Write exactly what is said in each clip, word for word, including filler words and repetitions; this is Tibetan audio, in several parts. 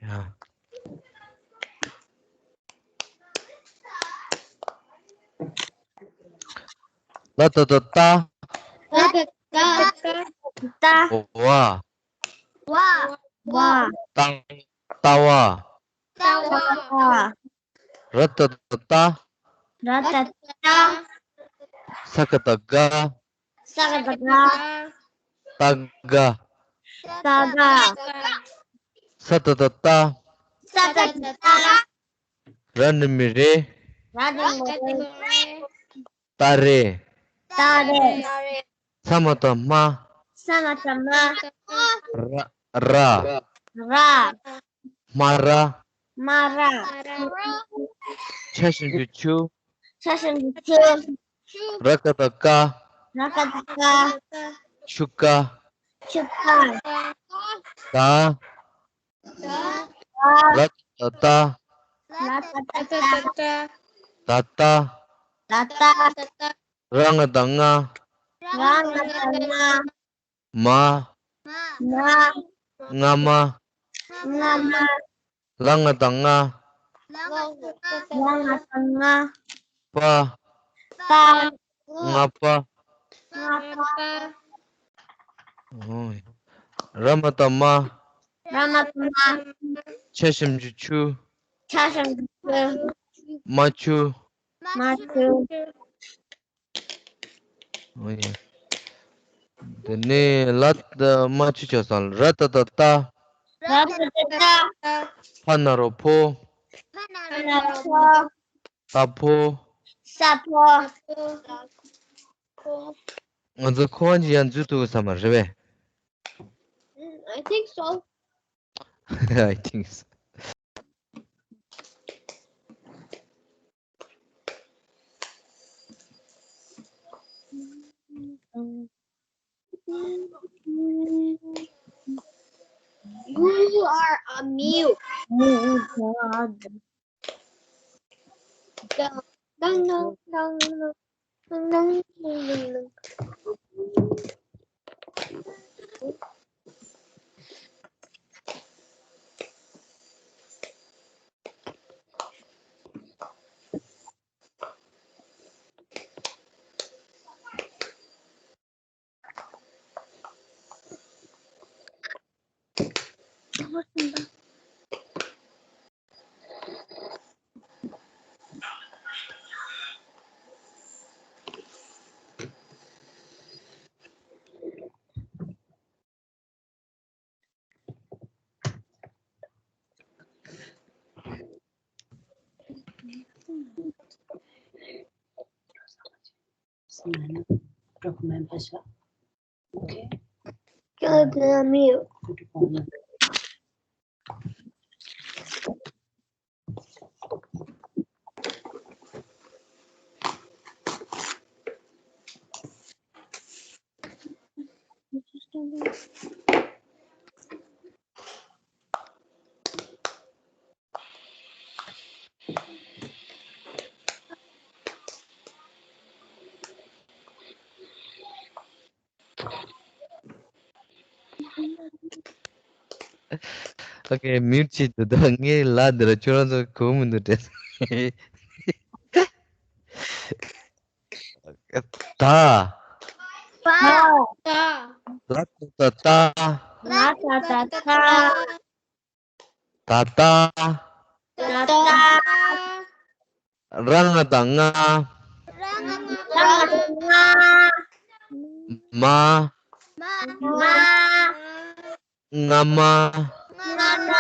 ཡ། ལ་ཏ་བཏགས་ལྟ། ལ་ཏ་བཏགས་ལྟ། ལྟ། བ། བ། བ། ལྟ། ལྟ་བ། ལྟ་བ། ར་ཏ་བཏགས་རྟ། ར་ཏ་བཏགས་རྟ། ས་ཀ་བཏགས་སྐ། ས་ཀ་བཏགས་སྐ། སྟ་སྒ། སྟ་སྒ། ས་ཏ་བཏགས་སྟ། ས་ཏ་བཏགས་སྟ། ར་ན་མི་རེ། ར་ན་མི་རེ། སྟ་རེ། སྟ་རེ། ས་མ་བཏགས་སྨ། ས་མ་བཏགས་སྨ། ར། ར། ར། སྨ་ར། སྨ་ར། ཆ་ཞབས་ཀྱུ་ཆུ། ཆ་ཞབས་ཀྱུ་ཆུ། ར་ཀ་བཏགས་རྐ། ར་ཀ་བཏགས་རྐ། ཆུ་རྐ། ཆུ་རྐ། ད། ད། ལ་ཏ་བཏགས་ལྟ། ལ་ཏ་བཏགས་ལྟ། ད་ལྟ། ད་ལྟ། ར་ང་བཏགས་རྔ། ར་ང་བཏགས་རྔ། མ། མ། སྔ་མ། སྔ་མ། ལ་ང་བཏགས་ལྔ། ལ་ང་བཏགས་ལྔ། པ། པ། སྔ་པ། སྔ་པ། ཨོ། ར་མ་བཏགས་རྨ། ར་མ་བཏགས་རྨ། ཆ་ཞབས་ཀྱུ་ཆུ། ཆ་ཞབས་ཀྱུ་ཆུ། རྨ་ཆུ། རྨ་ཆུ། ཨོ་ཡ། དེ་ནས་ལ་ཏ་རྨ་ཆུ་ཆ་ས་ལ་ར་ཏ་བཏགས་རྟ། ར་ཏ་བཏགས་རྟ། ཕ་ན་རོ་ཕོ། ཕ་ན་རོ་ཕོ། རྟ་ཕོ། རྟ་ཕོ། ང་ཚོ་ཁོ་བ་ཅིག་ཡང་འཛུལ་ཐུབ་ས་མ་རེད་པས། I think so. I think so. You are a mute. Oh, God. ཨོ་ཁེ། མིའུཊ་བྱེད་དུས་ད་ངའི་ལ་འདི་ལ་ཁྱོད་རང་ཚོ་གོ་མི་འདུག་དྲན། ད། ད། ལ་ཏ་བཏགས་ལྟ། ལ་ཏ་བཏགས་ལྟ། ད་ལྟ། ད་ལྟ། ར་ང་བཏགས་རྔ། ར་ང་བཏགས་རྔ། མ། མ། སྔ་མ། སྔ་མ།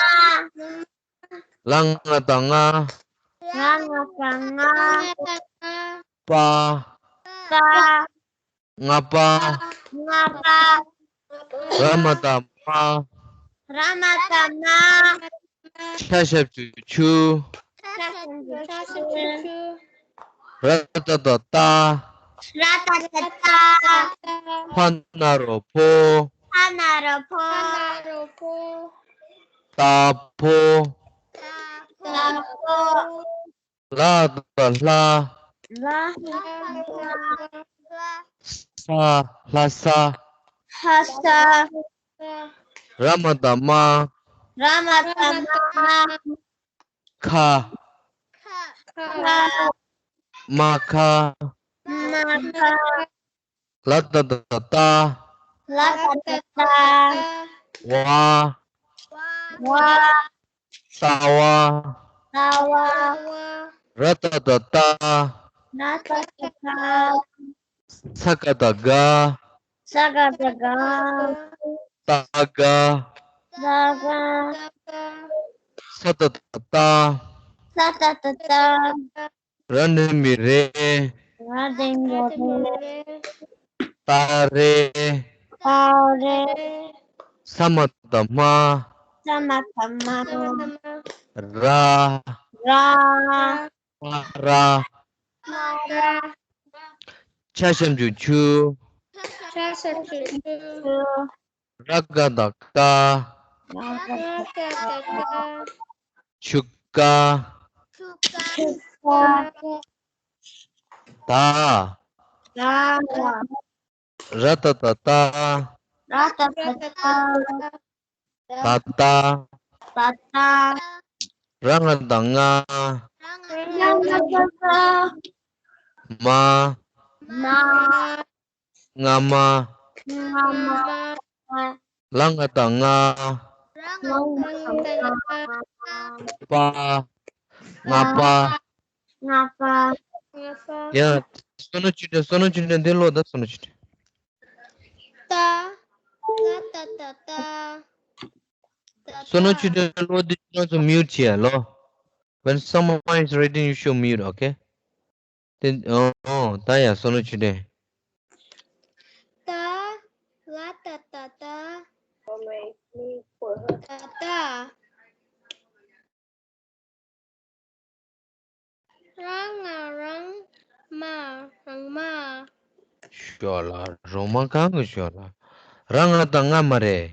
ལ་ང་བཏགས་ལྔ། ལ་ང་བཏགས་ལྔ། པ། པ། སྔ་པ། སྔ་པ། ར་མ་བཏགས་རྨ། ར་མ་བཏགས་རྨ། ཆ་ཞབས་ཀྱུ་ཆུ། ཆ་ཞབས་ཀྱུ་ཆུ། ར་ཏ་བཏགས་རྟ། ར་ཏ་བཏགས་རྟ། ཕ་ན་རོ་ཕོ། ཕ་ན་རོ་ཕོ། རྟ་ཕོ། རྟ་ཕོ། ལ་ཏ་བཏགས་ལྷ། ལ་ཏ་བཏགས་ལྷ། ས། ལྷ་ས། ལྷ་ས། ར་མ་བཏགས་རྨ། ར་མ་བཏགས་རྨ། ཁ། ཁ། མ་ཁ། མ་ཁ། ལ་ཏ་བཏགས་ལྟ། ལ་ཏ་བཏགས་ལྟ། བ། བ། ལྟ་བ། ལྟ་བ། ར་ཏ་བཏགས་རྟ། ར་ཏ་བཏགས་རྟ། ས་ག་བཏགས་སྒ། ས་ག་བཏགས་སྒ། ལྟ་སྒ། ལྟ་སྒ། ས་ཏ་བཏགས་སྟ། ས་ཏ་བཏགས་སྟ། ར་འགྲེང་བུ་རེ། ར་འགྲེང་བུ་རེ། སྟ་རེ། སྟ་རེ། ས་མ་བཏགས་སྨ། ས་མ་བཏགས་སྨ། ར། ར། སྨ་ར། སྨ་ར། ཆ་ཞབས་ཀྱུ་ཆུ། ཆ་ཞབས་ཀྱུ་ཆུ། ར་ག་བཏགས་རྐ། ར་ག་བཏགས་རྐ། ཆུ་རྐ། ཆུ་རྐ། ད། ད། ར་ཏ་བཏགས་རྟ། ར་ཏ་བཏགས་རྟ། ད་ལྟ། ད་ལྟ། ར་ང་བཏགས་རྔ། ར་ང་བཏགས་རྔ། མ། མ། རྔ་མ། རྔ་མ། ལ་ང་བཏགས་ལྔ། ལ་ང་བཏགས་ལྔ། པ། རྔ་པ། རྔ་པ། ཡ། བསོད་ནམས་ཆོས་སྒྲོན། བསོད་ནམས་ཆོས་སྒྲོན་འདི་ཀློག་དང་། བསོད་ནམས་ཆོས་སྒྲོན། ཏ། ལ་ཏ་བཏགས་ཏ། ཏ། བསོད་ནམས་ཆོས་སྒྲོན་ཀློག་དུས་ཁྱེད་རང་ཚོ་མིའུཊ་བྱེད་ཡ་ལོ། When someone is reading, you should mute, okay? དེ། ཨོ། ད་ཡ། བསོད་ནམས་ཆོས་སྒྲོན། ཏ། ལ་ཏ་བཏགས་ཏ། ཏ་ཏ། ར་ང་རང་མ། རང་མ། ཞོག་ལ། རོ་མ་གང་གི་ཞོག་ལ། ར་ང་བཏགས་རྔ་མ་རེད།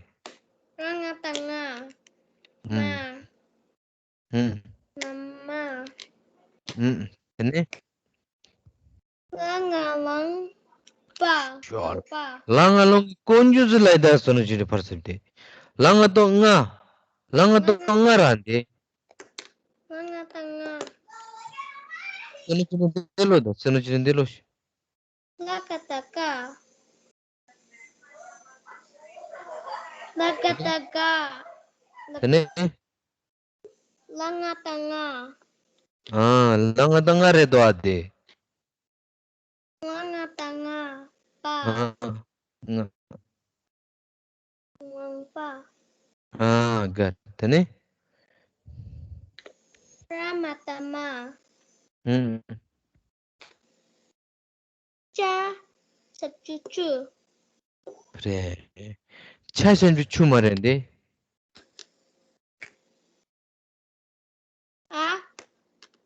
ར་ང་བཏགས་རྔ། མ། ཨུམ། རྔ་མ། ཨུམ། དེ་ནས། ལ་ང་ལང་པ། ཞོག་ལ། པ། ལ་ང་ལང་དཀོན་མཆོག་ཟེར་ལ་ཡི་ད། བསོད་ནམས་ཆོས་སྒྲོན་ཕར་སེབ་དེ། ལ་ང་བཏགས་རྔ། ལ་ང་བཏགས་རྔ་ར་འདི། ལ་ང་བཏགས་རྔ། བསོད་ནམས་ཆོས་སྒྲོན་འདི་ཀློག་དང་། བསོད་ནམས་ཆོས་སྒྲོན་འདི་ཀློག་ཤིག་ལ་ག་བཏགས་ལྐ། ལ་ག་བཏགས་ལྐ། དེ་ནས། ལ་ང་བཏགས་རྔ། ཨ། ལ་ང་བཏགས་རྔ་རེད་དོ་ཨ་དེ། ལ་ང་བཏགས་རྔ། པ། ཨ། རྔ། རྔ་པ། ཨ། ག། དེ་ནས། ར་མ་བཏགས་རྨ། ཨུམ། ཆ་ཞབས་ཀྱུ་ཆུ། རེད། ཆ་ཞབས་ཀྱུ་ཆུ་མ་རེད་འདི། ཨ།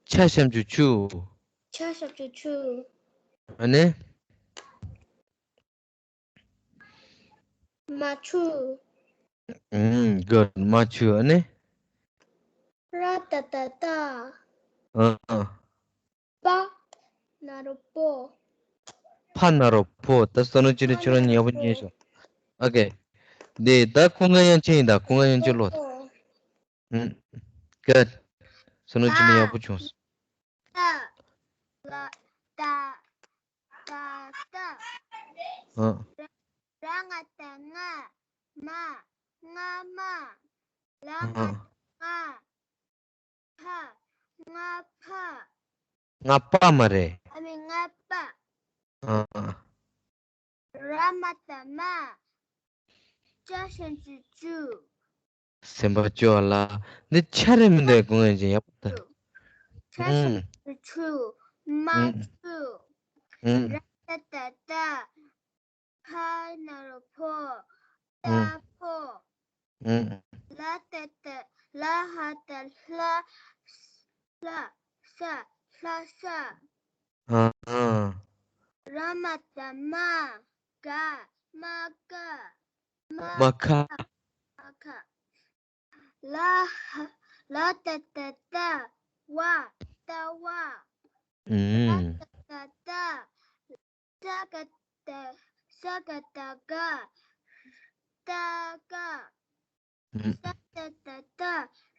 ཆ་ཞབས་ཀྱུ་ཆུ། ཆ་ཞབས་ཀྱུ་ཆུ། ཨ་ནི། མ་ཆུ། ཨུམ། གྷུཌ། མ་ཆུ། ཨ་ནི། ར་ཏ་བཏགས་རྟ། ཨ། པ། ན་རོ་པོ། ཕ་ན་རོ་པོ། ད་བསོད་ནམས་ཆོས་སྒྲོན་ཁྱོད་རང་ཉེ་པོ་ཉན་ཤོག་ཨོ་ཁེ། འདི་ད་སྐུ་ངལ་དབྱངས་ཅན་ཡིན། ད་སྐུ་ངལ་དབྱངས་ཅན་ཀློག་ད། ཨུམ། གྷུཌ། བསོད་ནམས་ཆོས་སྒྲོན་ཡག་པོ་བྱུང་སོང་། ཏ། ལ། ཏ། ཏ། ཏ། ཨ། ར་ང་བཏགས་རྔ། མ། རྔ་མ། ལ་ང་བཏགས་ལྔ། ཕ། རྔ་ཕ། རྔ་པ་མ་རེད། ཨ་མི་རྔ་པ། ཨ། ར་མ་བཏགས་རྨ། ཆ་ཞབས་ཀྱུ་ཆུ། སེམས་པ་སྐྱོ་ལ། འདི་ཆ་རེད་མི་འདུག་སྐུ་ངལ་ཅན་ཡག་པོ་ད། ཆ་ཞབས་ཀྱུ་ཆུ། མ་ཆུ། ཨུམ། ར་ཏ་བཏགས་རྟ། ཕ་ན་རོ་ཕོ། རྟ་ཕོ། ཨུམ། ལ་ཏ་བཏགས་ལ་ཧ་བཏགས་ལྷ། ལྷ། ས། ལྷ་ས། ཨ། ཨ། ར་མ་བཏགས་རྨ། ག། རྨ་ཀ། རྨ་ཁ། རྨ་ཁ། ལ་ཧ། ལ་ཏ་བཏགས་ལྟ། བ། ལྟ་བ། ཨུམ། ཏ་བཏགས་ཏ། ས་ག་བཏགས། ས་ག་བཏགས་སྒ། ལྟ་སྒ། ཨུམ། ཏ་བཏགས་ཏ།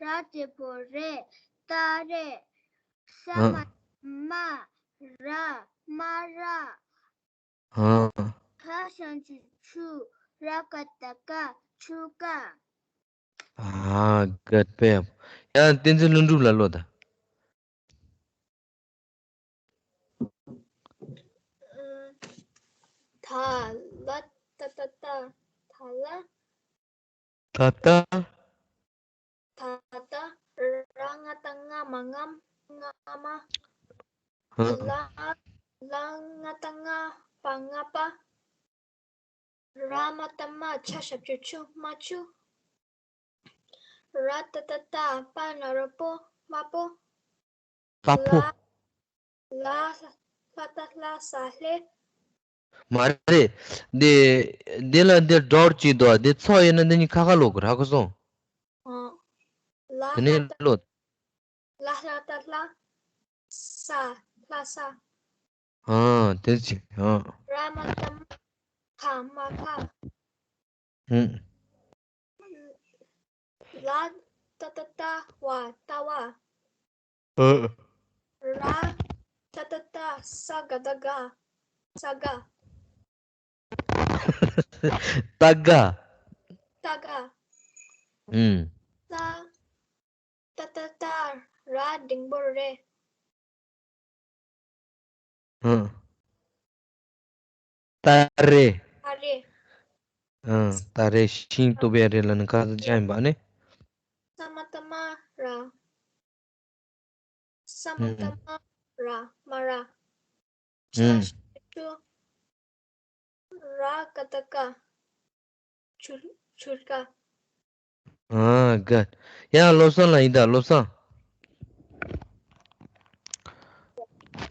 ར་བཞི་པོ་རེ། ད་རེ། ས་ཨ། མ་མ། ར་མ་ར། ཨ། ཁ་ཞབས་ཀྱུ་ཁྱུ། ར་ཀ་བཏགས་རྐ་ཆུ་རྐ་ཨ། ག་དཔེ་ཡག་ཡང་བསྟན་འཛིན་ལྷུན་གྲུབ་ལ་ཀློག་དང་། ད་ལ་ཏ་ཏ་ཏ། ད་ལ། ད་ལྟ། ད་ལྟ། ར་ང་བཏགས་རྔ་མ་རྔམ། རྔ་མ། ཧ། ལ། ལ་ང་བཏགས་ལྔ་པ་རྔ་པ། ར་མ་བཏགས་རྨ་ཆ་ཞབས་ཀྱུ་ཆུ་རྨ་ཆུ། ར་ཏ་བཏགས་རྟ་པ་ན་རོ་པོ་རྨ་པོ། དཔའ་ཕོ། ལ། ལ་ལྷ་བཏགས་ལྷ་ས་ལྷས། མ་རེད། འདི། འདི་ལ་འདི་སྒྲ་གཅིག་འདུག་འདི་ཚོགས་ཡིན་ན་འདི་གཉིས་ཁ་ཁ་ལོག་གི་ར་ཁ་སོང་། ཨོ། ལ་དེ་ནས་ལྷ་བཏགས་ལོ། ལ་ལྷ་བཏགས་ལྷ། ས། ལྷ་ས། ཨ། དེ་ཅི། ཨ། ར་མ་བཏགས་རྨ་ཁ་རྨ་ཁ། ཧུམ། ལ་ཏ་བཏགས་ལྟ་བ་ལྟ་བ། ཨ། ར་ཏ་བཏགས་རྟ་ས་ག་བཏགས་སྒ་ས་སྒ། སྟ་སྒ། སྟ་སྒ། ཧུམ། ལ་ཏ་བཏགས་ལྟ་ར་འགྲེང་བུ་རེ། ཧུམ། ཏ་རེ། ཏ་རེ། ཨ། ཏ་རེ་ཤིང་ཏོ་བའི་རེ་ལ་ནི་ཁ་ས་ཅན་ཡིན་པ་ནི། ས་མ་བཏགས་སྨ་ར། ས་མ་བཏགས་སྨ་ར་སྨ་ར། ཆ་ཧུམ། ཞབས་ཀྱུ་ཆུ། ར་ཀ་བཏགས་རྐ་ཆུ་ཆུ་རྐ་ཨ། ག་ཡང་བློ་བཟང་ལ་ཡིན་ད། བློ་བཟང་།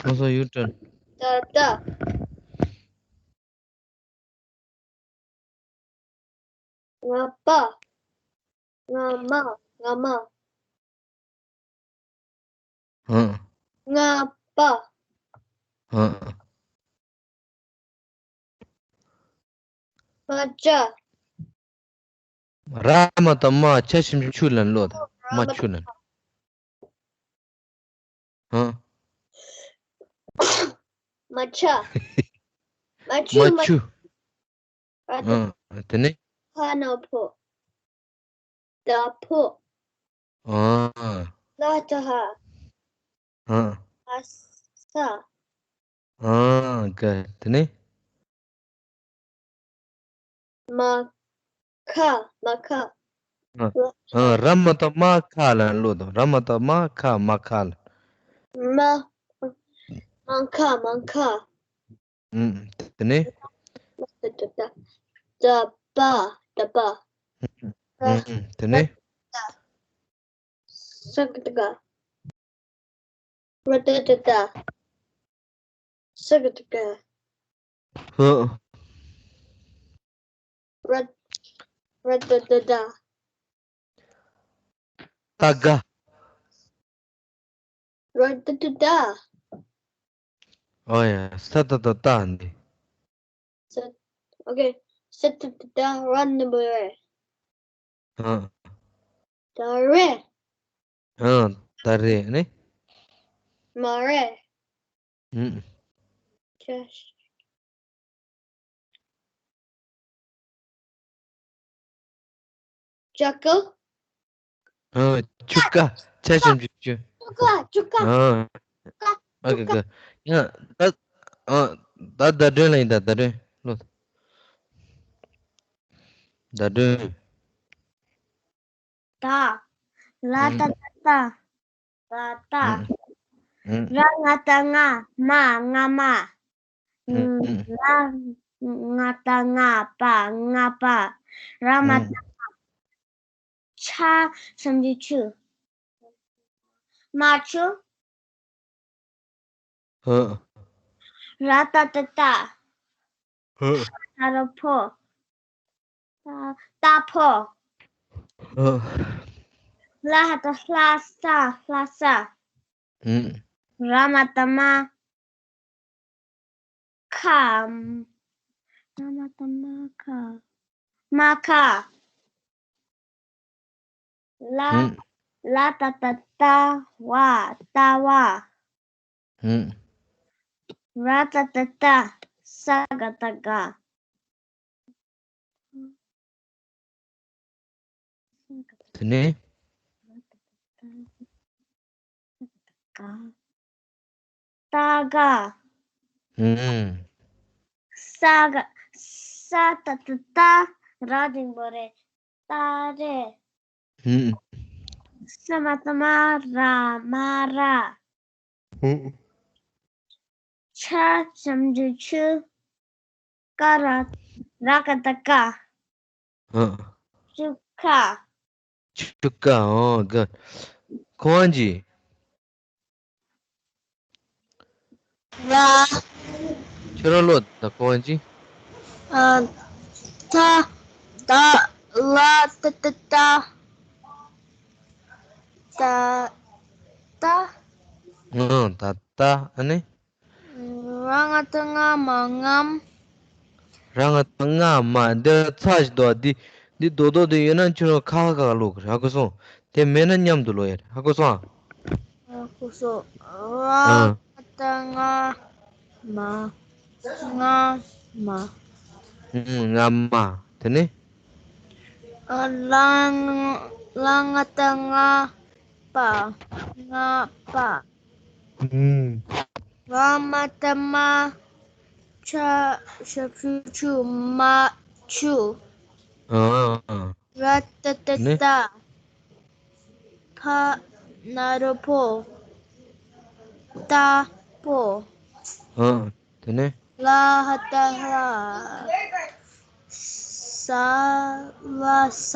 བློ་བཟང་ཡུ་ཊརན། ད་ད། རྔ་པ། རྔ་མ། རྔ་མ། ཧུམ། རྔ་པ། ཧུམ། རྨ་བྱ། ར་མ་བཏགས་རྨ་ཆ་ཞབས་ཀྱུ་ཆུ་ལ་ཀློག་དང་། རྨ་ཆུ་ལ། ཧུམ། རྨ་བྱ། རྨ་ཆུ། རྨ་ཆུ། ཨ། དེ་ནས། ཕ་ན་ཕོ། ད་ཕོ། ཨ། ལ་ཏ་ལྷ། ཨ། ལྷ་ས། ཨ། ག་དེ་ནས། མ་ཁ་མ་ཁ། ཨ། ཨ། ར་མ་བཏགས་རྨ་ཁ་ལ་ཀློག་དང་། ར་མ་བཏགས་རྨ་ཁ་མ་ཁ་ལ། མ། མ་ཁ་མ་ཁ། ཨུམ། དེ་ནས། ད་ད་ད། ད་པ་ད་པ། ཨུམ། དེ་ནས། ས་ཀ་ཏ་སྒ། ར་ཏ་ཏ་སྟ། ས་ཀ་ཏ་སྒ། ཧ། ར། ར་ཏ་ཏ་སྟ། སྟ་སྒ། ར་ཏ་ཏ་སྟ། ཨོ་ཡ། ས་ཏ་བཏགས་སྟ་འདི། ས། ཨོ་ཀེ། ས་ཏ་བཏགས་སྟ་ར་འགྲེང་བུ་རེ། ཨ། ད་རེ། ཨ། ད་རེ་ནི། མ་རེད། ཨུམ། ཅ། ཅ་ཀ། ཨ། ཆུ་ཀ། ཆ་ཞབས་ཀྱུ་ཆུ། ཆུ་ཀ་ཆུ་ཀ། ཨ། ཀ་ཨ་ཆུ་ཀ་ཀ། ཀ། ཡ། ད། ཨ། ད་ཟླ་སྒྲོན་ལ་ཡིན་ད། ཟླ་སྒྲོན་ལོ། ཟླ་སྒྲོན། ད། ལ་ཏ་ཏ་སྟ། ལ་ཏ། ཨུམ། ཨུམ། ར་ང་བཏགས་རྔ། མ། རྔ་མ། ཨུམ། ཨུམ། ལ་ང་བཏགས་ལྔ་པ། རྔ་པ། ར་མ་ཨུམ། བཏགས་རྨ། ཆ་ཞབས་ཀྱུ་ཆུ། རྨ་ཆུ། ཧ། ར་ཏ་ཏ་སྟ། ཧ། ཕ་ན་རོ་ཕོ། ད། ད་ཕོ། ཧ། ལ་ལྷ་བཏགས་ལྷ་ས་ལྷ་ས། ཨུམ། ར་མ་བཏགས་རྨ། ཁ། ར་མ་བཏགས་རྨ་ཁ། རྨ་ཁ། ལ། ཨུམ། ལ་ཏ་བཏགས་ལྟ་བ། ལྟ་བ། ཧུམ། ར་ཏ་བཏགས་ལྟ། ས་ག་བཏགས་ལྒ། དེ་ནས། ལྟ་དགའ། ཧུམ། ས་ག་ས་ཏ་བཏགས་ལྟ། ར་འགྲེང་བུ་རེ། ལྟ་རེ། ཧུམ། ས་མ་བཏགས་སྨ། ར་སྨ་ར། ཧུམ། ཆ་ཞབས་ཀྱུ་ཆུ། ཀ་ར། ར་ག་བཏགས་ཀ། ཧུམ། ཆུ་ཁ། ཆུ་ཁ། ཨོ་ག་ཁོང་ཅི། ར། ཁྱོད་རང་ཀློག་ད་ཁོང་ཅི། ཨ། ད། ད། ལ་ཏ་བཏགས་ལྟ། ད། ད། ཨང་ད་ད་ཨ་ནི། ར་ང་བཏགས་རྔ། མ་རྔམ། ར་ང་བཏགས་རྔ་མ། འདིར་ཚ་ཞིག་འདུག་འདི། འདི་རྡོག་རྡོག་འདི་ཡོད་ན་ཁྱོད་རང་ཁ་ཁ་ཁ་ཀློག་གི་རེད། ཧ་གོ་སོང་། དེ་མེད་ན་མཉམ་དུ་ཀློག་ཡ་རེད། ཧ་གོ་སོང་ཨ། ཧ་གོ་སོང་། ར་ཨ། ང་བཏགས་རྔ། མ། རྔ་མ། ཨུམ། རྔ་མ། དེ་ནས། ལ། ལ་ང་བཏགས་ལྔ། པ། རྔ་པ། ཨུམ། བ་མ་བཏགས་སྨ། ཆ་ཞབས་ཀྱུ་ཆུ། རྨ་ཆུ། ཨ། ར་ཏ་བཏགས་ལྟ། ཕ་ན་རོ་ཕོ། ལྟ་ཕོ། ཨ། དེ་ནས། ལ་ཧ་བཏགས་ལྷ། ས་ལྷ་ས།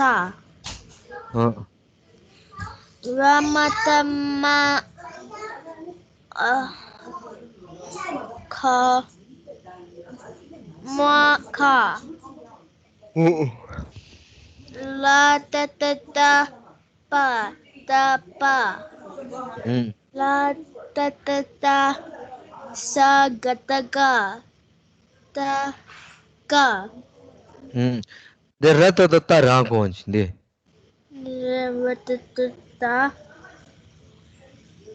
ཨ། ར་མ་བཏགས་རྨ། ཨ། ཁ། རྨ་ཁ། ཨུ། ལ་ཏ་བཏགས་ལྟ། པ། ལྟ་པ། ཨུ། ལ་ཏ་བཏགས་ལྟ། ས་ག་བཏགས་སྒ། ལྟ་སྒ། ཨུ། འདི་ར་ཏ་བཏགས་རྟ་རང་དགོངས་ཀྱི་འདི། ར་ཏ་བཏགས་རྟ།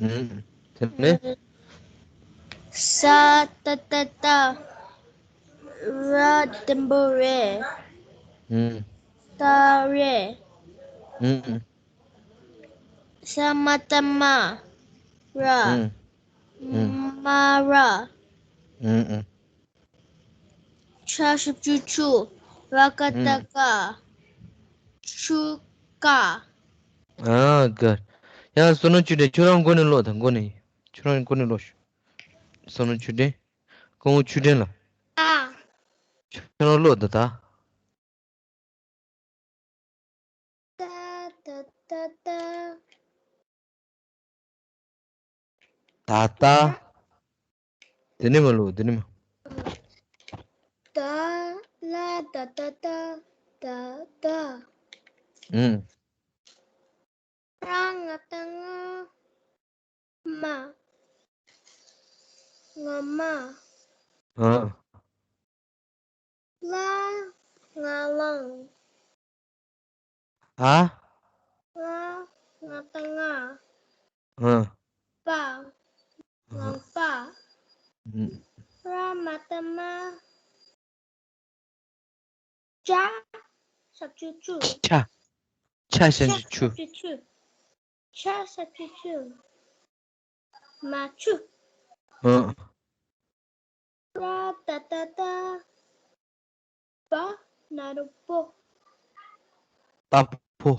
ཨུ། དེ་ནས། ས་ཏ་བཏགས་སྟ། ར་འགྲེང་བུ་རེ། ཨུ། སྟ་རེ། ཨུ། ས་མ་བཏགས་སྨ། ར། ཨུ། ཨུ། སྨ་ར། ཨུ། ཨུ། ཆ་ཞབས་ཀྱུ་ཆུ། ར་ག་བཏགས་རྐ། ཨུ། ཆུ་རྐ། ཨ་ག་ཡང་བསོད་ནམས་ཆོས་སྒྲོན། ཁྱོད་རང་མགོ་ནས་ཀློག་དང་། མགོ་ནས། ཁྱོད་རང་མགོ་ནས་ཀློག་ཤོག་བསོད་ནམས་ཆོས་སྒྲོན། སྐུ་ངོ་ཆོས་སྒྲོན་ལགས། ཨ། ཁྱོད་རང་ཀློག་དང་ད། ཏ་ཏ་ཏ་ཏ། ད་ལྟ། དེ་ནས་མར་ཀློག་དེ་ནས་མར། ད་ལ་ཏ་བཏགས་ལྟ། ད་ལྟ། ཨུ། ར་ང་བཏགས་རྔ། མ། རྔ་མ། ཨ། ལ་ང་གླང་། ཨ། ལ་ང་བཏགས་ལྔ། ཨ། པ། ཨ། གླང་པ། ཨུ། ར་མ་བཏགས་རྨ། ཆ་ཞབས་ཀྱུ་ཆུ། ཆ། ཆ་ཞབས་ཀྱུ་ཆུ། ཆ་ཞབས་ཀྱུ་ཆུ། ཆ་ཞབས་ཀྱུ་ཆུ། མ་ཆུ། ཨ། ར་ཏ་བཏགས་རྟ། བ་ན་རོ་བོ། རྟ་ཕོ།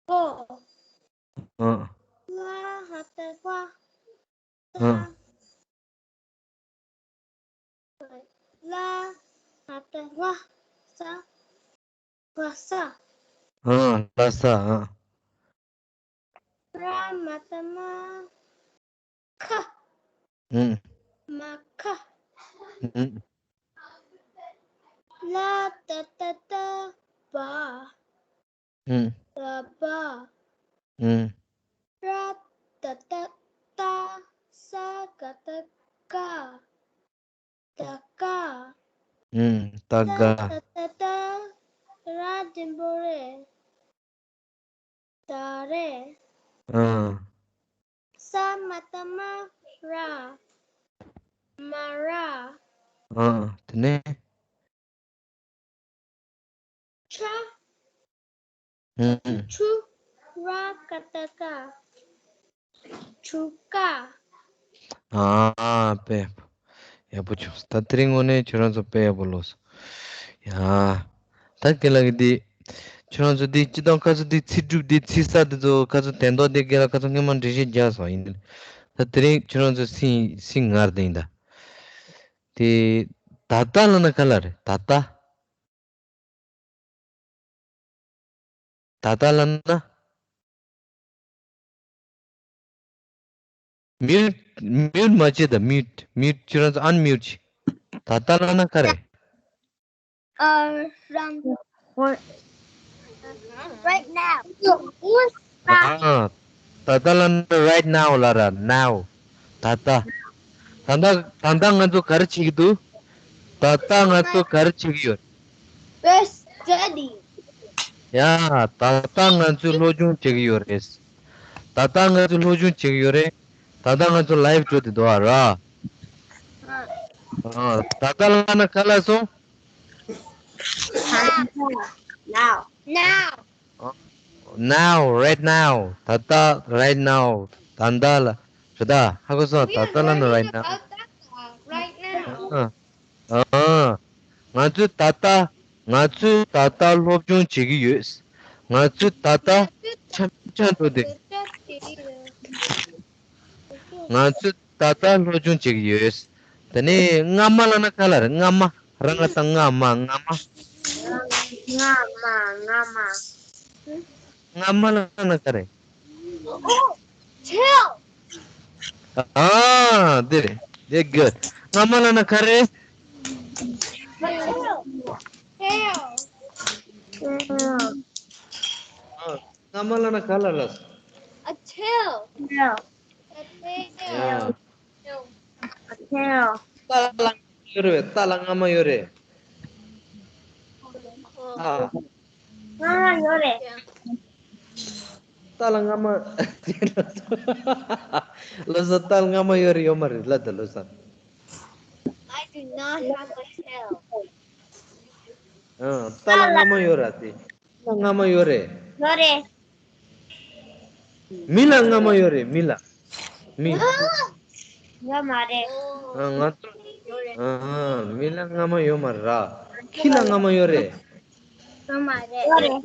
ཕོ། ཨ། ལ་ཧ་བཏགས་ལྷ། ཨ། ལ་ཧ་བཏགས་ལྷ། ས། ལྷ་ས། ཨ། ལྷ་ས། ཨ། ར་མ་བཏགས་རྨ། ཁ། ཨུ། མ་ཁ། ཨུ། ལ་ཏ་བཏགས་ལྟ། བ། ཨུ། ལ་བ། ཨུ། ར་ཏ་བཏགས་རྟ། ས་ག་བཏགས་སྐ། སྟ་སྐ། ཨུ། སྟ་སྐ། ས་ཏ་བཏགས་སྟ། ར་འགྲེང་བུ་རེ། ད་རེ། ཨ། ས་མ་བཏགས་སྨ་ར། སྨ་ར། ཨ། དེ་ནས། ཆ། ཨུམ། ཆུ། ར་ཀ་བཏགས་སྐ། ཆུ་སྐ། ཨ། དཔེ་ཡག་པོ་བྱུང་། ད་དེ་རིང་དངོས་གནས་ཁྱོད་རང་ཚོ་དཔེ་ཡག་པོ་ལོས་སོང་། ཡ། ད་རྒན་ལགས་ཀྱིས་འདི། ཁྱོད་རང་ཚོ་འདི་སྤྱིར་བཏང་ཁ་སང་འདི་ཚིག་གྲུབ་འདི་ཚིག་གསར་འདི་ཚོ་ཁ་སང་དན་ཐོག་འདི་རྒན་ལགས་ཁ་སང་སྔོན་མ་འགྲེལ་བཤད་རྒྱག་སོང་ཡིན། ད་དེ་རིང་ཁྱོད་རང་ཚོ་སིང་སིང་ངར་དེ་ཡིན་ད། དེ། ད་ལྟ་ལབ་ན་ག་ལ་རེད། ད་ལྟ། ད་ལྟ་ལབ་ན། མིའུ་མིའུ་མ་བྱེད་ད། མིའུ་མིའུ་ཁྱོད་རང་ཚོ་ཨན་མིའུ་བྱེད། ད་ལྟ་ལབ་ན་ག་རེད། Uh, from right now. ཨ། ད་ལྟ་ལབ་ན་right now ལབ་ར། now. ད་ལྟ། ད་ལྟ་ད་ལྟ་ང་ཚོ་ག་རེ་བྱེད་ཀྱི་འདུག་ད་ལྟ་ང་ཚོ་ག་རེ་བྱེད་ཀྱི་ཡོད། We're studying. ཡ། ད་ལྟ་ང་ཚོས་སློབ་སྦྱོང་བྱེད་ཀྱི་ཡོད་རེད། ད་ལྟ་ང་ཚོས་སློབ་སྦྱོང་བྱེད་ཀྱི་ཡོད་རེད། ད་ལྟ་ང་ཚོ་ལའིབ་འགྲོ་བསྡད་འདུག་ཨ་ར། ཨ། ད་ལྟ་ལབ་ན་ག་ལབ་སོང་། Now. Now. Now, right now. ད་ལྟ་right now. ད་ལྟ་ལ། ཞུ་ད། ཧ་གོ་སོང་། ད་ལྟ་ལབ་ན་right now. Right now. ཨ། ཨ། ང་ཚོས་ད་ལྟ། ང་ཚོས་ད་ལྟ་སློབ་སྦྱོང་བྱེད་ཀྱི་ཡོད། ང་ཚོས་ད་ལྟ་འཆམ་འཆམ་འགྲོ་དེ། ང་ཚོས་ད་ལྟ་སློབ་སྦྱོང་བྱེད་ཀྱི་ཡོད། དེ་ནས་སྔ་མ་ལབ་ན་ག་ལ་རེད། སྔ་མ། ར་ང་བཏགས་སྔ་མ། སྔ་མ། སྔ་མ། སྔ་མ། སྔ་མ་ལབ་ན་ག་རེད། Tell. ཨ། དེ་རེད། དེ་good. སྔ་མ་ལབ་ན་ག་རེད། Tell. Tell. ཨ། སྔ་མ་ལབ་ན་ག་ལ་ལ། A tale. Yeah. A tale. ཨ། རྟ་ལ་སྔ་མ་ཡོད་རེད་པས། རྟ་ལ་སྔ་མ་ཡོད་རེད། ཨ། སྔ་མ་ཡོད་རེད། རྟ་ལ་སྔ་མ། ལོ་སར། རྟ་ལ་སྔ་མ་ཡོད་རེད་ཡོད་མ་རེད་ལབ་ད་ལོ་སར། I do not have a tail. ཨ། རྟ་ལ་སྔ་མ་ཡོད་རེད་དེ། རྟ་ལ་སྔ་མ་ཡོད་རེད། ཡོད་རེད། མི་ལ་སྔ་མ་ཡོད་རེད། མི་ལ། མི། ཡོད་མ་རེད། ཨ། ང་ཚོ། ཨ། མི་ལ་སྔ་མ་ཡོད་མ་རེད་ར། ཁྱི་ལ་སྔ་མ་ཡོད་རེད། ཡོད་མ་རེད། ཡོད་རེད།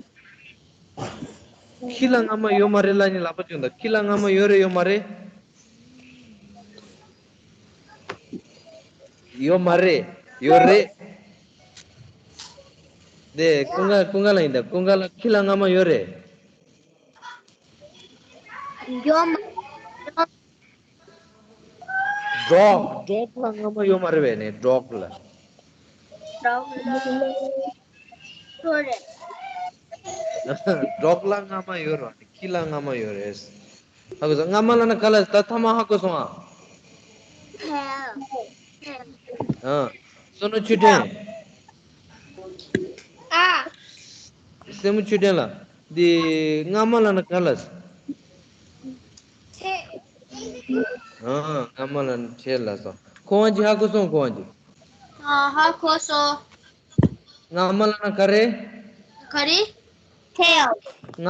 ཁྱི་ལ་སྔ་མ་ཡོད་མ་རེད་ལབ་ནི་ལག་པ་བརྐྱངས་དང་། ཁྱི་ལ་སྔ་མ་ཡོད་རེད་ཡོད་མ་རེད། ཡོད་མ་རེད། ཡོད་རེད། དེ་ཀུན་དགའ། ཀུན་དགའ་ལ་ཡིན་ད། ཀུན་དགའ་ལ་ཁྱི་ལ་སྔ་མ་ཡོད་རེད། ཡོད་མ། ཌོག་ཌོག་ལ་སྔ་མ་ཡོད་མ་རེད་པས་ནས། ཌོག་ལ། ཌོག་ལ་ཡོད་རེད། ཌོག་ལ་སྔ་མ་ཡོད་རེད། ཁྱི་ལ་སྔ་མ་ཡོད་རེད། ཧ་གོ་སོང་། སྔ་མ་ལབ་ན་ག་ལ། ད་ཐ་མ་ཧ་གོ་སོང་ཨ། ཨ། བསོད་ནམས་ཆོས་སྒྲོན། ཨ། སྲས་མོ་ཆོས་སྒྲོན་ལགས། འདི་སྔ་མ་ལབ་ན་ག་ལ། ཨ། སྔ་མ་ལབ་ན་ཆེ་ལབ་སོང་། ཁོ་བ་ཅི་ཧ་གོ་སོང་། ཁོ་བ་ཅི། ཨ། ཧ་གོ་སོང་། སྔ་མ་ལབ་ན་ག་རེ། ག་རེ། ཐེལ། སྔ།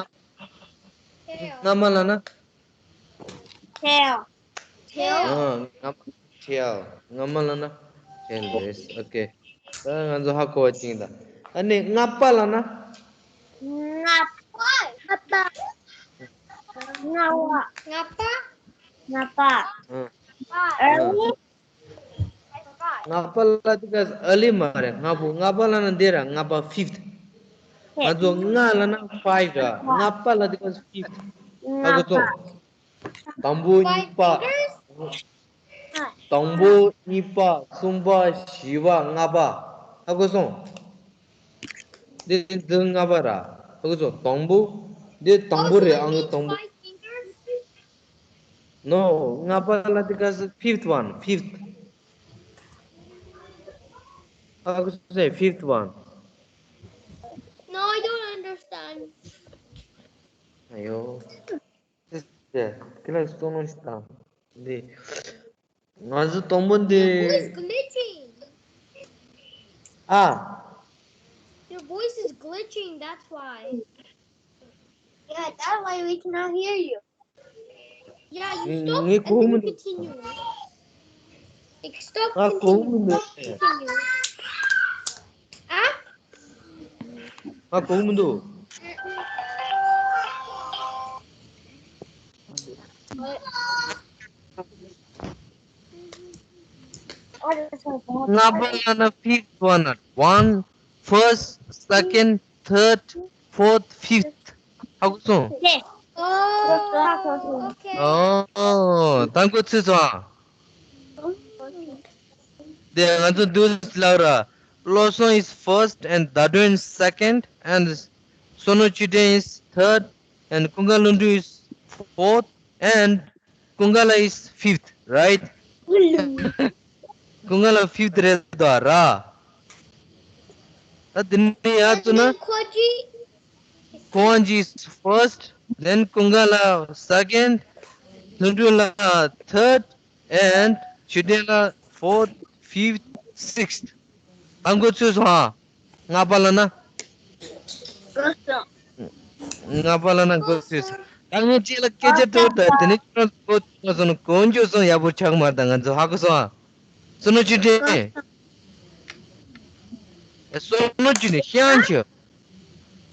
སྔ་མ་ལབ་ན། ཐེལ། ཐེལ། ཨ། སྔ་མ། ཐེལ། སྔ་མ་ལབ་ན་ཐེལ་རེད། ཨོ་ཁེ། ད་ང་ཚོ་ཧ་གོ་བ་ཅིག་ཡིན་ད། ཨ་ནི་སྔ་པ་ལབ་ན། སྔ་པ། སྔ་པ། སྔ་པ། སྔ་པ། ཨ། ཨ། ཨར་ལི། སྔ་པ་ལབ་དུས་སྐབས་ཨར་ལི་མ་རེད། སྔ་པོ། སྔ་པ་ལབ་ན་འདི་ར། སྔ་པ། ཕིཕ་ཐི། ང་ཚོ་སྔ་ལབ་ན་ཕའིབ་ར། སྔ་པ་ལབ་དུས་སྐབས་ཕིཕ་ཐི། ཧ་གོ་སོང་། དང་པོ། གཉིས་པ། དང་པོ། གཉིས་པ། གསུམ་པ། བཞི་པ། ལྔ་པ། ཧ་གོ་སོང་། འདི་འདི་ལྔ་པ་ར། ཧ་གོ་སོང་། དང་པོ། འདི་དང་པོ་རེད། ཨང་ཀི་དང་པོ། No, སྔ་པ་ལབ་དུས་སྐབས་སུ་ཕིཕ་ཐི་ཝན། ཕིཕ་ཐི། ཧ་གོ་སོང་། ཕིཕ་ཐི་ཝན། No, I don't understand. ཨ་ཡོ། དེ་དེ་ལ་བསམ་བློ་ཞིག་བཏང་། འདི། ང་ཚོ་དང་པོ་འདི། Who is glitching? ཨ། Your voice is glitching, that's why. Yeah, that's why we cannot hear you. Yeah, you stop ངས་and གོ་then མི you འདུག continue. Like, stop ང་གོ་continue. མི་འདུག Stop continue. ཨ། ང་གོ་མི་འདུག་ལྔ་པ་ལ་ན་fifth one, one, first, second, third, fourth, fifth. ཧ་གོ་སོང་། Oh, okay. ཨོ། ད་འགོ་ཚུགས་སོང་ཨ། དེ་ང་ཚོ་འདུག་ལབ་ར། བློ་བཟང་is first and Dadun is second and Sono Chuden is third and Kunga Lundu is fourth and Kungala is fifth, right? Kungala fifth རེད་ད་ར། ད་དེ་ནས་ཡར་ཚུར་ན། Koji. Koanji is first, then Kungala second, Lundu la third, and Chudela fourth, fifth, sixth. ད་འགོ་ཚུགས་སོང་ཨ། ལྔ་པ་ལ་ན། ལྔ་པ་ལ་ན་འགོ་ཚུགས་སོང་། ད་ངས་ཅིག་ལ་སྐད་ཆ་ཐོས་ད་དེ་ནས་ཁྱོད་རང་ཚོ་འགོ་ཚུགས་སོང་ན་གོ་འཇོག་སོང་ཡག་པོ་ཆགས་མ་རེད་ད་ང་ཚོ་ཧ་གོ་སོང་ཨ། སོ་ནོ་ཅི་ཏྲེ། སོ་ནོ་ཅི་ནས་ཤེས་ཡང་ཆེ།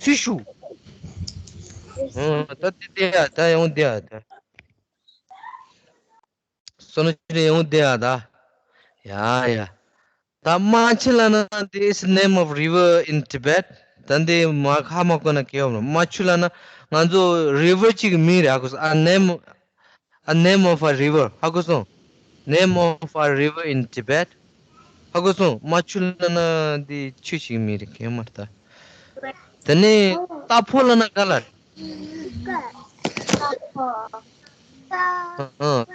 ཚུལ་ཞུ། ད་དེ་དེ་ཡ་ད་ཡོང་དེ་ཡ་ད། སོ་ནོ་ཅི་ནས་ཡོང་དེ་ཡ་ད། ཡ་ཡ། ད་མ་ཆུ་ལ་ན་this is name of river in Tibet. ད་འདི་མ་ཁ་མ་གོ་ན་གེ་ཡོང་མ་ཆུ་ལ་ན་ང་ཚོ་river གཅིག་གི་མིང་རེད་ཧ་གོ་སོང་ཨ། name, a name of a river ཧ་གོ་སོང་། Name of a river in Tibet. ཧ་གོ་སོང་། མ་ཆུ་ལ་ན་འདི་ཆུ་ཞིག་མིང་རེད་གེ་མ་རེད་ད། དེ་ནས་རྟ་ཕོ་ལ་ན་ག་ལ། ཨ།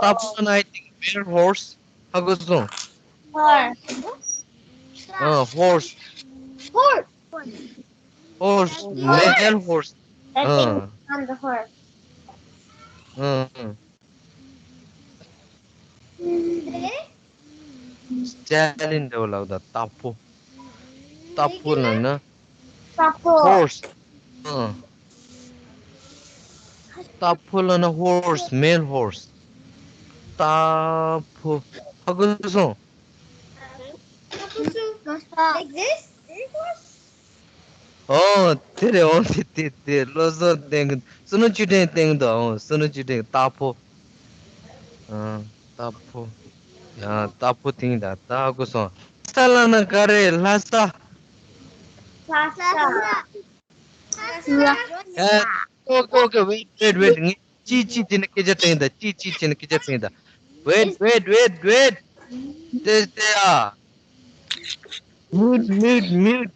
རྟ་ཕོ་ལ་ན་I think male horse. ཧ་གོ་སོང་། Horse. ཨ། horse. Horse. Horse. Male horse. ཨ། ཨ། ཨ། ཨ། ལྕགས་ལན་འདྲ་བོ་ལབ་ད་རྟ་ཕོ། རྟ་ཕོ་ལབ་ན། རྟ་ཕོ། Horse. ཨ། རྟ་ཕོ་ལབ་ན་horse, male horse. རྟ་ཕོ། ཧ་གོ་སོང་། Like this? ཨོ། དེ་རེད། ཨོ། དེ་དེ་དེ་བློ་བཟང་བསྟན་གི་སོ་ནོ་ཅི་ཏྲེ་བསྟན་གི་འདུག་ཨོ། སོ་ནོ་ཅི་ཏྲེ་རྟ་ཕོ། ཨ། རྟ་ཕོ། ཡ་རྟ་ཕོ་དེང་ད་ད་གོ་སོང་། ལྷ་ས་ལ་ན་ག་རེ་ལྷ་ས། ལྷ་ས། ལྷ་ས། ལྷ་ས། ཨ། ཨོ་ཀེ་ཨོ་ཀེ། wait, wait, wait. ངས་ཅི་ཅི་བྱས་ནས་སྐད་ཆ་དྲིས་ད། ཅི་ཅི་བྱས་ནས་སྐད་ཆ་དྲིས་ད། Wait, wait, wait, wait. དེ་དེ་ཨ། Mute, mute, mute.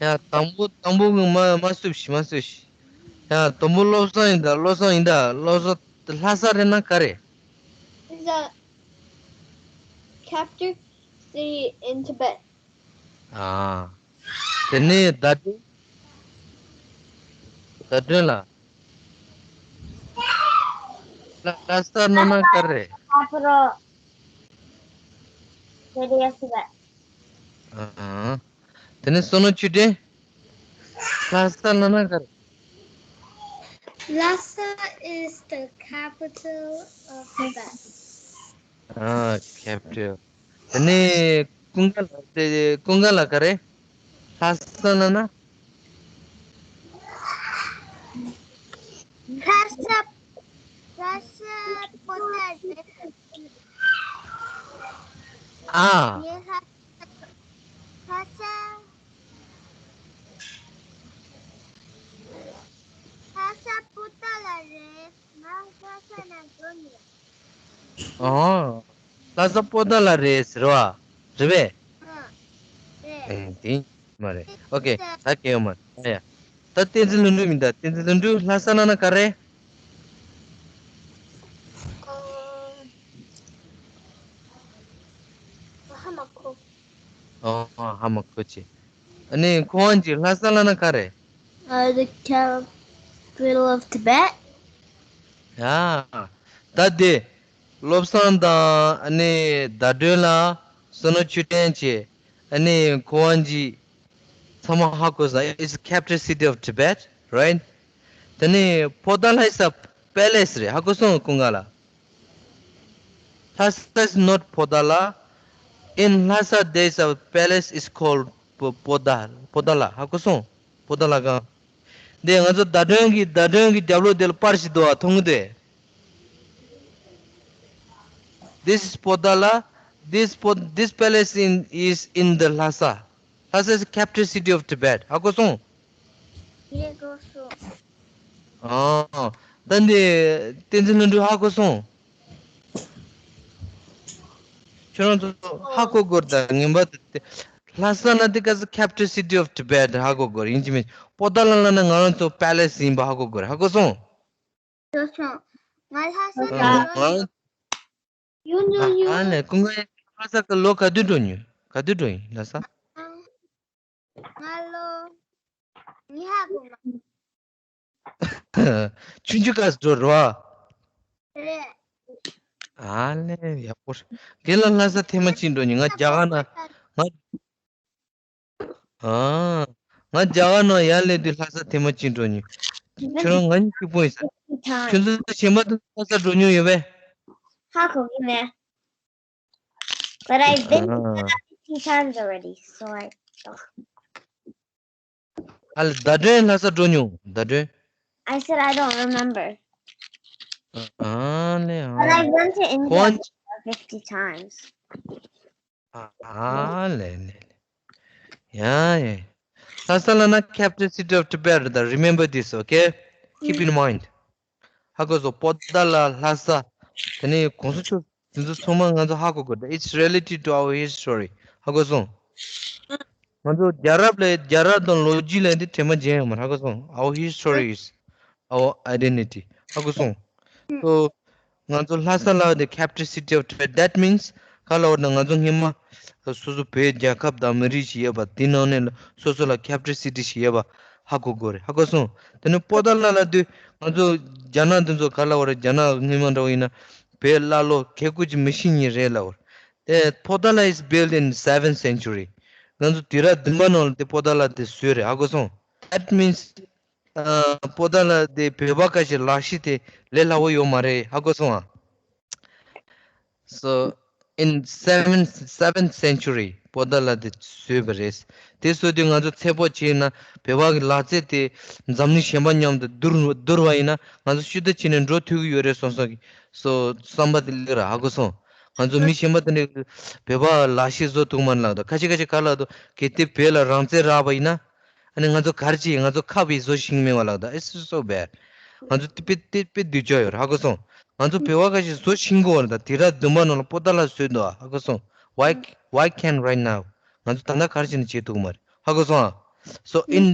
ཡ་དང་པོ་དང་པོ་གི་མ་མ་སུབ་ཤི་མ་སུབ་ཤི། ཡ་དང་པོ་བློ་བཟང་ཡིན་ད། བློ་བཟང་ཡིན་ད། བློ་བཟང་ལྷ་ས་རེད་ན་ག་རེ། Is the capital city in Tibet. ཨ། དེ་ནས་ད་དུང་། ད་དུང་ལ། ལྷ་ས་ན་ན་ག་རེ། Capital city of Tibet. ཨ། དེ་ནས་སོ་ནོ་ཅི་ཏྲེ། ལྷ་ས་ན་ན་ག་རེ། Lhasa is the capital of Tibet. ཨ། capital. དེ་ནས་ཀུན་དགའ་ལ་དེ་ཀུན་དགའ་ལ་ག་རེ། ལྷ་ས་ན་ན། ལྷ་ས། ལྷ་ས་པོ་ཏ་རེད། ཨ། ངས་ལྷ་ལྷ་ས། ལྷ་ས་པོ་ཏ་ལ་རེད། ང་ལྷ་ས་ན་འགྲོ་ནས། ཨོ། ལྷ་ས་པོ་ཏ་ལ་རེད་ཟེར་བ། རེད་པས། ཨ། རེད། ཨེ། དེ་མ་རེད། ཨོ་ཀེ། ད་གལ་ཡོད་མ་རེད། ཨ་ཡ། ད་བསྟན་འཛིན་ལྷུན་གྲུབ་མིན་ད། བསྟན་འཛིན་ལྷུན་གྲུབ་ལྷ་ས་ན་ན་ག་རེ། ཨ། ཧ་མ་གོ། ཨོ། ཧ་མ་གོ་ཅི། ཨ་ནི་ཁོང་གི་ལྷ་ས་ལ་ན་ག་རེ། Uh, the capital of Tibet. ཡ། ད་དེ། བློ་བཟང་དང་ཨ་ནི་ཟླ་སྒྲོན་ལ་བསོད་ནམས་ཆོས་སྒྲོན་བཅས་ཨ་ནི་ཁོ་རང་གི་ཚང་མ་ཧ་གོ་ས། It's the capital city of Tibet, right? དེ་ནི་པོ་ཏཱ་ལ་is a palace རེད། ཧ་གོ་སོང་། ཀུན་དགའ་ལགས། Lhasa is not པོ་ཏཱ་ལ། In Lhasa there is a palace is called པོ་ཏཱ། པོ་ཏཱ་ལ། ཧ་གོ་སོང་། པོ་ཏཱ་ལ་སྒང་། འདི་ང་ཚོ་ཟླ་སྒྲོན་གྱི་ཟླ་སྒྲོན་གྱི་རྒྱབ་ལོགས་དེ་ལ་པར་ཞིག་འདུག་བ། མཐོང་གི་འདུག This is པོ་ཏཱ་ལ། This པོ- this palace in is in the Lhasa. Lhasa is capital city of Tibet. ཧ་གོ་སོང་། ཡེ་གོ་སོང་། ཨ། ད་འདི་བསྟན་འཛིན་ལྷུན་གྲུབ་ཧ་གོ་སོང་། ཁྱོད་རང་ཚོ་ཧ་གོ་དགོས་རེད། ད་ངན་པ་དེ་ལྷ་ས་ན་དེ་ག་ས་capital city of Tibet ཧ་གོ་དགོས་རེད། ཡིན་གཅིག་མིན་གཅིག་པོ་ཏཱ་ལ་ལ་ན་ང་རང་ཚོ་palace ཡིན་པ་ཧ་གོ་དགོས་རེད། ཧ་གོ་སོང་། ཡོད་སོང་། ང་ལྷ་ས་ཨ། ནས་ཡོང་། ང་ཡོང་ཡོང་ཡོང་། ཨ་ལས། ཀུན་དགའ་ལྷ་ས་གི་ལོ་ག་དུས་འགྲོ་མྱོང་། ག་དུས་འགྲོ་ཡིན་ལྷ་ས། ང་ལོ་ཉི་ཤུ་དགུ་ལ། ཆུང་ཆུང་སྐབས་སུ་འགྲོ་རོགས། རེད། ཨ་ལས་ཡག་པོ་རེད། རྒན་ལགས་ལྷ་ས་ཐེངས་མ་གཅིག་འགྲོ་མྱོང་། ང་རྒྱ་གར་ན་ང་། ཨ། ང་རྒྱ་གར་ནང་ཡར་སླེབས་དུས་ལྷ་ས་ཐེངས་མ་གཅིག་འགྲོ་མྱོང་། ཁྱོད་རང་ང་གཉིས་གཅིག་པོ་ཡིན་ས། ཁྱོད་ཚོ་གཞན་པ་དང་ལྷ་ས་འགྲོ་མྱོང་ཡོད་པས། ཧ་གོ་གི་མེད། But I've been to ཨ། Lhasa fifty times already, so I don't. ཨ་ལ། ཟླ་སྒྲོན་ལྷ་ས་འགྲོ་མྱོང་། ཟླ་སྒྲོན། I said I don't remember. ཨ་ལས། ཨ་But I ལས། went to India ཁོང་། fifty times. ཨ་ལས་ལས་ལས། ཡ་ཡ། ལྷ་ས་ལ་ན་capital city of Tibet རེད། ད་remember this, okay? Keep in mind. ཧ་གོ་སོང་། པོ་ཏཱ་ལ། ལྷ་ས། དེ་ནས་གོང་ས་མཆོག་དེ་ཚོ་ཚང་མ་ང་ཚོ་ཧ་གོ་དགོས། It's related to our history. ཧ་གོ་སོང་། ང་ཚོ་རྒྱལ་རབས་ལས། རྒྱལ་རབས་དང་ལོ་རྒྱུས་ལས་འདི་དྲན་པ་བརྗེད་ཡོང་མ་རེད། ཧ་གོ་སོང་། Our history is our identity. ཧ་གོ་སོང་། So ང་ཚོ་ལྷ་ས་ལ་the capital city of Tibet. That means ག་ལ་བར་ན་ང་ཚོ་སྔོན་མ་སོ་སོ་བོད་རྒྱལ་ཁབ་དང་མི་རིགས་ཤིག་ཡོད་པ། དེ་ནང་ནས་སོ་སོ་ལ་capital city ཞིག་ཡོད་པ་ཧ་གོ་དགོས་རེད། ཧ་གོ་སོང་། དེ་ནས་པོ་ཏཱ་ལ་ལ་དུས་ང་ཚོ་རྒྱ་ནག་དེ་ཚོ་ག་ལ་བར། རྒྱ་ནག་སྔོན་མ་འདྲ་བོ་ཡིན་ན་བོད་ཀླ་ཀློ་གད་སྐུ་ཅིག་མི་ཤེས་མཁན་རེད་ལབ་པ་རེད། དེ་པོ་ཏཱ་ལ་is built in seventh century. ང་ཚོ་དུས་རབས་བདུན་པ་ནང་ལ་དེ་པོ་ཏཱ་ལ་དེ་བཟོས་རེད། ཧ་གོ་སོང་། That means ཨ། པོ་ཏཱ་ལ་དེ་བོད་པ་ཁ་ཤས་ལག་ཤེས་དེ་ལས་སླ་བོ་ཡོད་མ་རེད། ཧ་གོ་སོང་ཨ། So in seventh seventh century པོ་ཏཱ་ལ་དེ་བཟོས་པ་རེད། དེ་བཟོས་དུས་ང་ཚོ་ཚེ་སྤོགས་བྱས་ན་བོད་པ་གི་ལག་རྩལ་དེ་འཛམ་གླིང་གཞན་པ་མཉམ་དུ་བསྡུར་བསྡུར་བ་ཡིན་ན་ང་ཚོ་ཤུལ་ད་བྱས་ནས་འགྲོ་ཐུབ་ཀྱི་ཡོད་རེད་བསམ་སོང་གི། So བསམ་པ་དེ་སླེབས་ར། ཧ་གོ་སོང་། ང་ཚོ་མི་གཞན་པ་དེ་འདྲས་བོད་པ་ལག་ཤེས་བཟོ་ཐུབ་མ་ལབ་ད། ཁ་ཤས་ཁ་ཤས་ག་ལབ་འདུག་གལ་ཏེ་བོད་ལ་རང་བཙན་རག་པ་ཡིན་ན། ཨ་ནི་ང་ཚོ་ག་རེ་བྱེད། ང་ཚོ་ཁབ་ཡིས་བཟོ་ཤེས་ཀྱི་མེད་པ་ལབ་ད། It's so bad. ང་ཚོ་དེ་དཔེ་དེ་དཔེ་སྡུག་ཅག་ཡོད་རེད། ཧ་གོ་སོང་། ང་ཚོ་བོད་པ་ཁ་ཤས་བཟོ་ཤེས་ཀྱི་ཡོད་རེད། ད་དུས་རབས་བདུན་པ་ནང་ལ་པོ་ཏཱ་ལ་བཟོས་འདུག་ཧ་གོ་སོང་། Why why can't right now? ང་ཚོ་ད་ལྟ་ག་རེ་བྱས་ནས་བྱེད་ཐུབ་ཀྱི་མ་རེད། ཧ་གོ་སོང་ཨ། So in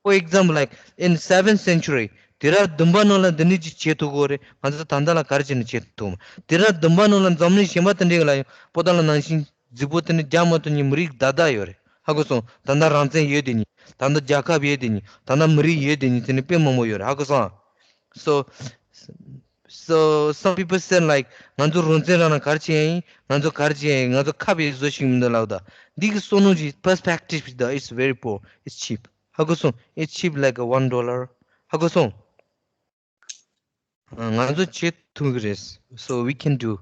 for example, like in seventh century དུས་རབས་བདུན་པ་ནང་ལ་འདི་འདྲས་ཅིག་བྱེད་ཐུབ་ཀྱི་ཡོད་རེད། ང་ཚོ་ད་ལྟ་ལ་ག་རེ་བྱས་ནས་བྱེད་ཐུབ་ཀྱི་མ་རེད། དུས་རབས་བདུན་པ་ནང་ལ་འཛམ་གླིང་གཞན་པ་དེ་འདྲས་ལ་ཡང་པོ་ཏཱ་ལ་ནང་བཞིན་རྫིག་པོ་དེ་འདྲས་རྒྱག་མ་ཐུབ་མཁན་མི་རིགས་བརྡ་དག་ཡོད་རེད། ཧ་གོ་སོང་། ད་ལྟ་རང་བཙན་ཡོད་དེ་ཉིད། ད་ལྟ་རྒྱལ་ཁབ་ཡོད་དེ་ཉིད། ད་ལྟ་མི་རིགས་ཡོད་དེ་ཉིད། དེ་ནི་དཔེ་མང་པོ་ཡོད་རེད། ཧ་གོ་སོང་ཨ། So so some people said, like, ང་ཚོ་རང་བཙན་རག་ན་ག་རེ་བྱེད་ཡ་ཡིན། ང་ཚོ་ག་རེ་བྱེད་ཡ་ཡིན། ང་ཚོ་ཁབ་ཡིས་བཟོ་ཤེས་ཀྱི་མི་འདུག་ལབ་ད། འདི་གི་བསམ་བློ་ཅིག་perspective ཞིག་ད། It's very poor. It's cheap. ཧ་གོ་སོང་། It's cheap like a one dollar. ཧ་གོ་སོང་། ང་ཚོ་བྱེད་ཐུབ་ཀྱི་རེད། So we can do.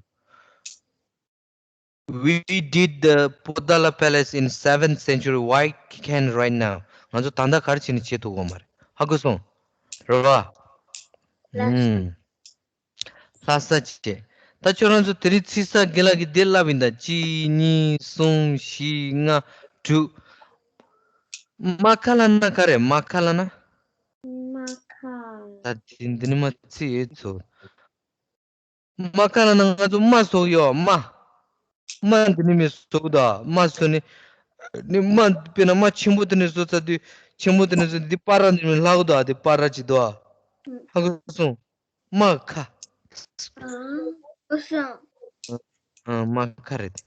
We did the པོ་ཏཱ་ལ palace in seventh century. Why can't right now? ང་ཚོ་ད་ལྟ་ག་རེ་བྱས་ནས་བྱེད་ཐུབ་ཀྱི་མ་རེད། ཧ་གོ་སོང་། རེད་པ། ལགས་སོ། ཨུམ། ལྷ་ས་བྱས། ད་ཁྱོད་རང་ཚོ་དེ་རིང་ཚིག་གསར་རྒན་ལགས་ཀྱིས་འདི་ལབ་ཡིན་ད། གཅིག་གཉིས་གསུམ་བཞི་ལྔ་དྲུག་མ་ཁ་ལ་ན་ག་རེ། མ་ཁ་ལ་ན། མ་ཁ། ད་འདི་འདི་ནི་མ་ཚིག་ཡོད་ཚོ། མ་ཁ་ལ་ན་ང་ཚོ་མ་ཟོག་ཡོད། མ། མ་འདི་ནི་མི་ཟོག་ད། མ་ཟོ་ནི། ནི་མ་དཔེར་ན་མ་ཆེན་པོ་དེ་ནི་ཟོ་ཚ་དུས་ཆེན་པོ་དེ་ནི་ཟོ། འདི་པ་ར་འདི་མི་ལྷག་ད། འདི་པ་ར་ཅི་ད། ཧ་གོ་སོང་། མ་ཁ། ཨ། ཨ། མ་ཁ་རེད།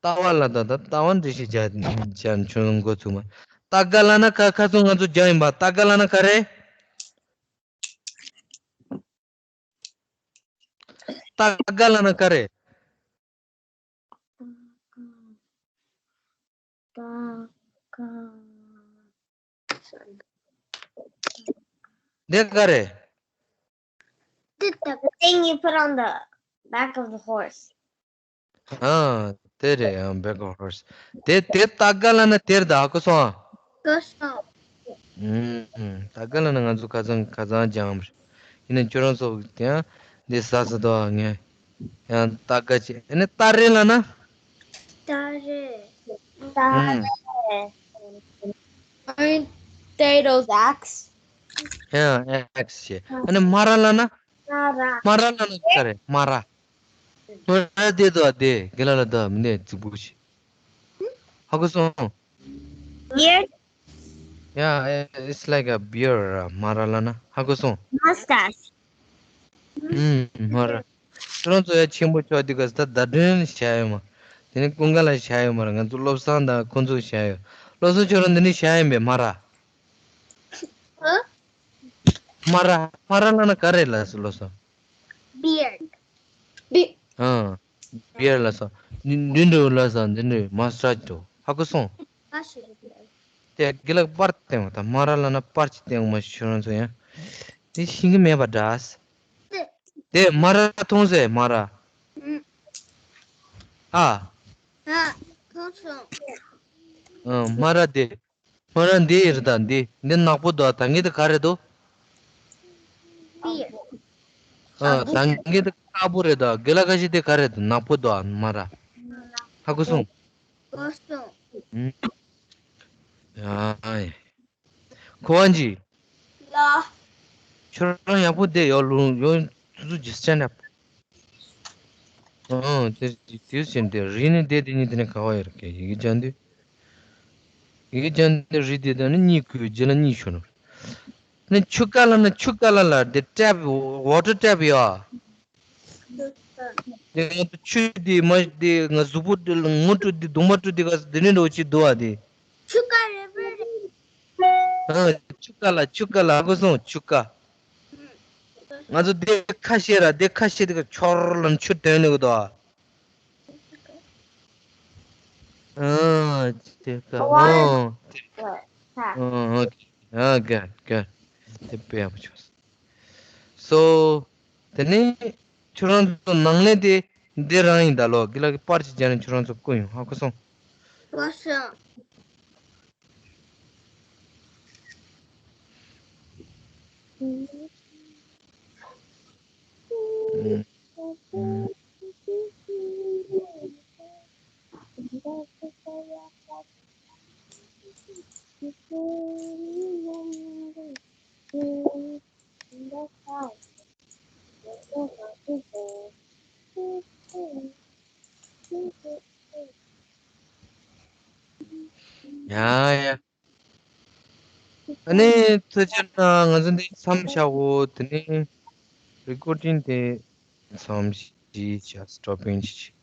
ལྟ་བ་ལ་ད་ད་ལྟ་བ་འདྲི་ཞིག་བྱ་བྱ་ཆུང་འགོ་ཚུགས་མ། ད་ ཏ་ག་ལབ་ན་ཁ་ཁ་སང་ང་ཚོ་སྦྱངས་ཡིན་པ། ཏ་ག་ལབ་ན་ག་རེ། ཏ་ག་ལབ་ན་ག་རེ། ཏ་ག་འདི་ག་རེ། The thing you put on the back of the horse. ཨ། དེ་རེད། ཨ། back of horse. དེ་དེ་ཏ་ག་ལབ་ན་དེར་ད་ཧ་གོ་སོང་ཨ། གོ་སོང་། ཨུམ། ཏ་ག་ལབ་ན་ང་ཚོ་ཁ་སང་ཁ་སང་སྦྱངས་པ་རེད། ཡིན་ནའི་ཁྱོད་རང་ཚོ་དེ་ཡང་འདི་ཟ་ཟ་དོ་ཨ། ངས་ཡང་ཏ་ག་བྱས། ཨ་ནི་ཏ་རེ་ལབ་ན། ཏ་རེ། ཏ་རེ། Aren't potatoes axe? ཡང་ཨེགས་བྱས། ཨ་ནི་སྨ་ར་ལབ་ན། སྨ་ར། སྨ་ར་ལབ་ན་ག་རེ། སྨ་ར། སྨ་ར་དེ་དོ་དེ་དགེ་ལ་ལ་དོ་མི་ནས་རྫིག་པོ་ཞིག་ཧ་གོ་སོང་། Beard. Yeah, it's like a beard. སྨ་ར་ལབ་ན་ཧ་གོ་སོང་། Mustache. ཨུམ། སྨ་ར། ཁྱོད་རང་ཚོ་ཡ་ཆེན་པོ་ཆགས་དུས་ག་ས་ད་བརྡ་དོན་བྱ་ཡོད་མ། དེ་ནི་ཀུན་དགའ་ལ་བྱ་ཡོད་མ་རེད། ང་ཚོ་བློ་བཟང་དང་ཁོང་ཚོ་བྱ་ཡོད། བློ་བཟང་ཁྱོད་རང་འདི་ནི་བྱ་ཡིན་པས་སྨ་ར། ཧ། སྨ་ར། སྨ་ར་ལབ་ན་ག་རེ་ལབ་སོང་བློ་བཟང་། Beard. Be- ཨ། beard ལབ་སོང་། འདི་འདི་འདྲ་ལབ་སོང་། འདི་འདྲ་mustache འདྲ་ཧ་གོ་སོང་། དེ་དགེ་ལགས་པར་བསྟན་པ་དང་སྨ་ར་ལབ་ན་པར་ཅིག་བསྟན་འོང་མ་ཤོད་རང་ཚོ་ཡང་། དེ་ཤེས་ཀྱི་མེད་པ་འདྲ། དེ་སྨ་ར་མཐོང་ཟེར་སྨ་ར། ཨ། ཨ། མཐོང་སོང་། ཨ། སྨ་ར་དེ། སྨ་ར་འདི་ཡིན་རེད་ད། འདི་འདི་ནག་པོ་འདུག་ད་གིན་དེ་ག་རེ་འདུག་ཨ། ད་གིན་དེ་དཀར་པོ་རེད་ད། དགེ་ལགས་ཁ་ཤས་དེ་ག་རེ་འདུག་ནག་པོ་འདུག་སྨ་ར། ཧ་གོ་སོང་། གོ་སོང་། ཨུམ། ཡ་ཡ། ཁོ་ཝན་ཇི། ལ། ཁྱོད་རང་ཡག་པོ་བསྡད་ཡོད་ལུང་ཡོད། ཚུ་ཚུ་ཇི་stand up། ཨང་། དེ་དེ་བཞིན་དེ་རི་ནི་བསྡད་དེ་གཉིས་དེ་ནི་ག་བ་ཡོད་རེད། ཡི་གེ་ཅན་དེ། ཡི་གེ་ཅན་དེ་རི་དེ་དང་ནི་གཉིས་ཁུལ་རྗེས་ལ་གཉིས་ཤོར་ནོ། ནི་ཆུ་ཀ་ལ་ན་ཆུ་ཀ་ལ་ལ་དེ་ཊེབ་ཝ་ཊར་ཊེབ་ཡོད། དེ་ང་ཚོ་ཆུ་དེ་མ་དེ་ང་གཟུགས་པོ་དེ་ལ་ངུ་དྲུག་དེ་གདུང་མ་དྲུག་དེ་ག་དེ་ནི་འགྲོ་ཅི་འདུག་ཨ་དེ། ཆུ་ཀ་རེད་པས་རེད། ཨ། ཆུ་ཀ་ལ་ཆུ་ཀ་ལ་ཧ་གོ་སོང་། ཆུ་ཀ། ང་ཚོ་དེ་ཁ་ཤས་ར་དེ་ཁ་ཤས་དེ་ག་ཆོར་ལ་ཆུ་དོན་ནི་གི་དོ། ཨ། དེ་ཀ་ཨ། ཨ། ཨ། good good དེ་དཔེ་ཡག་པོ་བྱུང་སོང་། དེ་ནས་ཁྱོད་རང་ཚོ་ནང་ལས་དེ་འདི་རང་ཡིན་ད་ལོ། དགེ་ལགས་ཀྱི་པར་ཅིག་བྱས་ནས་ཁྱོད་རང་ཚོ་བསྐུར་ཡོང་། ཧ་གོ་སོང་། གོ་སོང་། ཡ་ཡ། ཨ་ནི་ཚེ་ཆེན་ང་ཚོ་འདི་མཚམས་བཞག་གོ། དེ་ནི་རི་ཀོར་ཌིང་དེ་མཚམས་ཞིག་བྱ། སི་ཊོ་པིང་ཞིག